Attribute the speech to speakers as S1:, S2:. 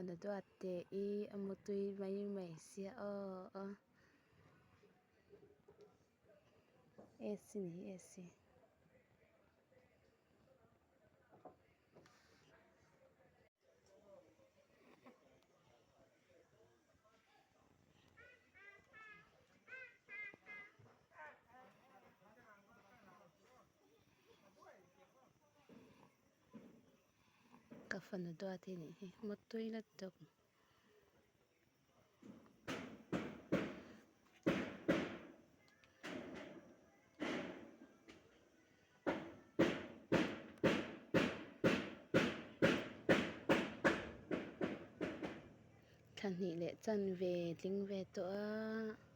S1: Fanu duat teh i a mutui mai mai sia aw AC ni AC. Ka fanu duat hi nih hi mutui lutuk. Thla hnih leh chanve tling ve tawh a.